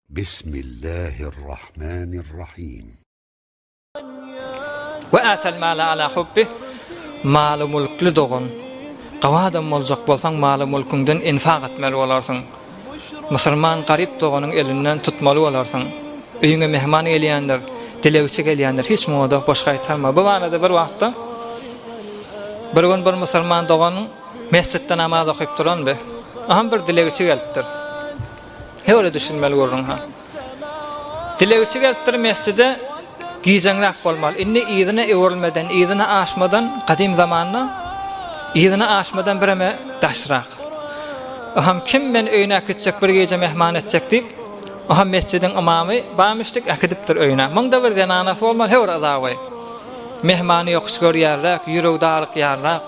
Bismillahirrahmanirrahim. We atal mala ala hubbih, maly-mulkly dogan. Gawy adam boljak bolsaň maly-mulküňden infak etmeli bolarsyň. Musulman garyp doganyň elinden tutmaly bolarsyň. Öýüňe mehman gelýändir, dilegçi gelýändir, hiç muňa-da boş gaýtarma. Bu barada bir wagtda bir gün bir musulman dogan mesjitde namaz okyp durandy. Aham bir dilegçi gelipdir. Höwre düşünmeli gürrüň ha. Dilegçi gelipdir mesjide gijeňräk bolmaly. Indi yzyna öwrülmeden, yzyna aşmadan gadym zamanda yzyna aşmadan bireme daşrak. Oham kim meni öýüne äkitjek bir gije mehman etjek diýip, oham mesjidiň ymamy barmyşdyk äkidipdir öýüne. Muňda bir zenanasy bolmaly höwür azaby. Mehmany ýokuş görýärräk, ýüregi darykýarrak.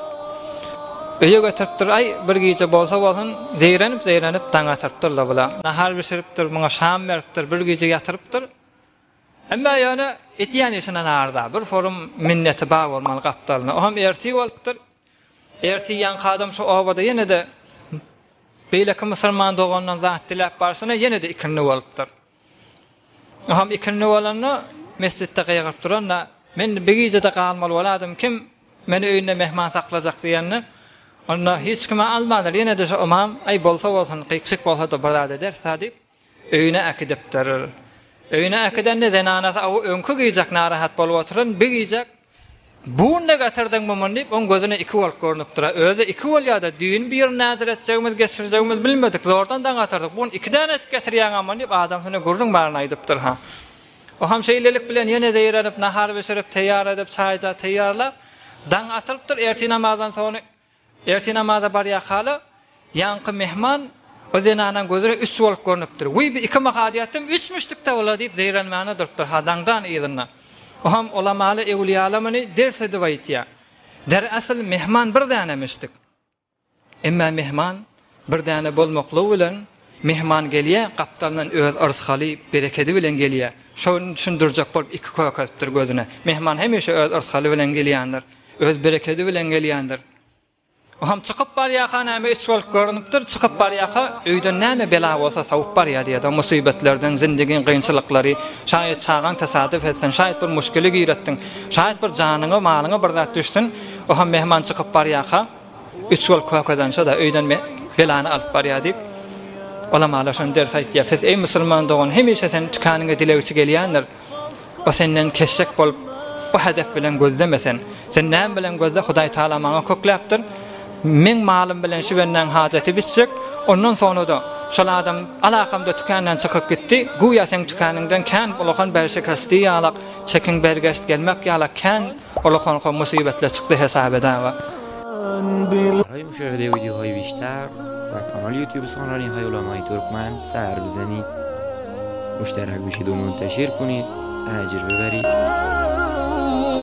Öýe getiripdir, aý, bir gije bolsa bolsun, zeýrenip-zeýrenip daň atyrypdyr-da bula. Nahar bişiripdir, muňa şam beripdir, bir gije ýatyrypdyr. Emma ýöne edýän işine narza, bir forum minneti bar bolmaly gapdalynda. Oňam ertir bolupdyr. Ertir ýaňky adam şu obada ýene-de beýleki musulman dogandan zat diläp barşyna ýene-de ikindi bolupdyr. Oham ikindi bolanda mesjitde gygyryp duranda, Men bir gije-de galmaly boladym, kim meni öýünde mehman saklajak diýende, onda hiç kime almandyr. Ýene-de şo ymam, Aý, bolsa bolsun, gyýçyk bolsa-da bir zat ederis-ä diýip, öýüne äkidipdir. Öýüne äkidende zenanasy aw öňki gijek narahat bolup oturan, bir gijek Bunda getirdiňmi muny diýip, oň gözüne iki bolup görnüpdir. Özi iki bolýa-da, düýn birini näzir etjegimiz, geçirjegimizi bilmedik, zordan daň atyrdyk. Bu gün iki däne etip getirýäň-ä muny diýip, adamsyna gürrüň baryny aýdypdyr. Ha. O hem şeýlelik bilen ýene zeýrenip, nahar bişirip, teýýar edip, çaý-ja teýýarlap, daň atyrypdyr. Ertir namazdan soň Ertir namaza barýakala, ýaňky mehman o zenanaň gözüne üç bolup görnüpdir. Wiý, bi iki mahal ýatdym, üçmüşdik-dä ola diýip zeýrenmäne durupdyr, ha daňdan yzynda. Oham ulamaly, öwlüýaly muny ders edip aýtýar. Der asyl mehman bir dänemişdik. Emma mehman bir däne bolmaklygy bilen mehman gelýär, gapdalyndan öz yrsgaly, berekedi bilen gelýär. Şony düşündirjek bolup iki kökezipdir gözüne. Mehman hemişe öz yrsgaly bilen gelýändir. Öz berekedi bilen gelýändir. Oham çykyp barýaka näme üç bolup görünipdir, çykyp barýaka öýden näme bela bolsa sowup barýa diýýär-de, musybetlerden, zindigiň kynçylyklary, şaýat çagaň tesadüf etsin, şaýat bir muşkile giretdiň, şaýat bir janyňa, malyňa bir zat düşsün, oham mehman çykyp barýaka üç bolup kökezenşe-de öýden belany alyp barýa diýip, olamala şony ders aýtýar. Pes eý musulman dogan, hemişe sen tükanyňa dilegçi gelýändir. O senden kesjek bolup, o hedef bilen gözleme sen. Sen näme bilen gözle, Hudaý Tagala maňa kökläpdir. Meň malym bilen şu bendäň hajaty bitjek. Ondan soňra-da şol adam alakamda tükändan çykyp gitdi. Güýä seň tükanyňdan kän ulakan berşikasti ýalak, çekiň bergeşt gelmek ýalak kän ulakan musybetler çykdy hesap edäge. برای مشاهده ویدیوهای بیشتر و کانال یوتیوب سخنرانی های علمای ترکمن سر بزنید مشترک بشید و منتشر کنید اجر ببرید.